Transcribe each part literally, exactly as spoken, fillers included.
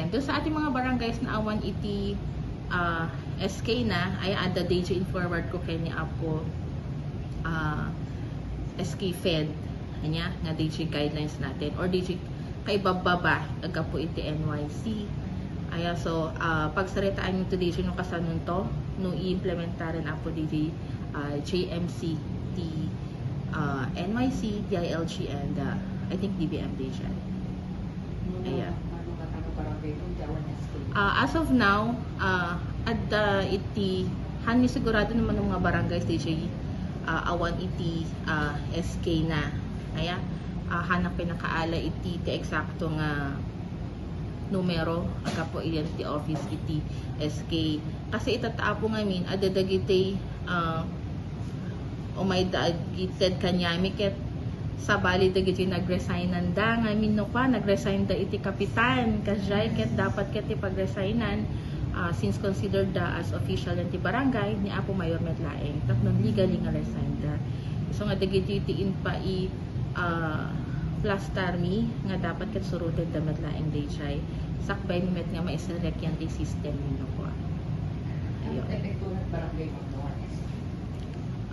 Doon sa ating mga barangays na awan iti, ah, S K na, ay adda D J in forward ko ken ni Apo, ah, S K Fed. Ania, nga D J guidelines natin or D J kaibababa, aggapu iti N Y C. Aya, so, ah, pagsaritaan yung to D J no kasanonto, no i-implementaren Apo D J, ah, J M C, ti, ah, N Y C, D I L G, and, ah, I think D B M D J. Ayan. Ah, as of now, ah, adda iti, han mi sigurado naman ng mga barangays D J, ah, awan iti, ah, S K na. Aya, ah, hanak pinakaala iti ti eksakto nga numero, aggapu iyan ti office iti S K. Kasi itatta Apo ngamin, adda dagiti, ah, umayda agi ted kaniami ket sabali dagiti nagresignan da ngamin no kua, nagresign da iti kapitan, kasdiay ket dapat ket ti pagresignan, ah, since considered da as official iti barangay, ni Apo Mayor met laeng, tapno legally nga resign da. So nga dagiti ti impai, ah, plastar mi nga dapat ket suruten da met laeng D J. Sakbay mi met nga maisarek yan ti system ni no kua. Ayun. Epekto na barangay mo, no?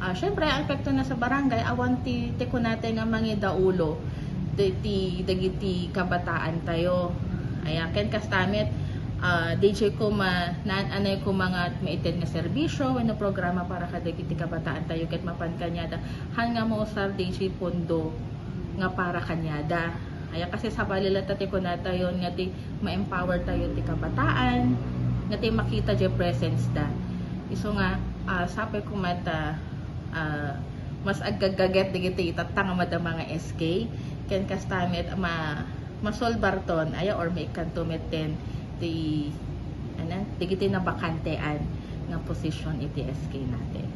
Ah, syempre, ang epekto na sa barangay, awan ti, ti kunate nga mangidaulo ti, ti dagiti kabataan tayo. Aya, ken kasta met, ah, D J ko ma, naan-anay ko mga maited nga serbisyo, wenno programa para kadagiti kabataan tayo, ket mapan kaniada, han nga mausar D J pondo nga para kaniada. Aya, kasi sabali latta ti kunatayo nga ti ma-empower tayo ti kabataan, nga ti makita jay presence da. Isu nga, ah, sapay ko met, ah, ah, mas aggaggaget dagiti itatta nga madama nga S K, ken kasta met ma-, masolbarton, aya, or maikkanto met ten ti, anan, dagiti nabakantean nga posisyon iti S K natin.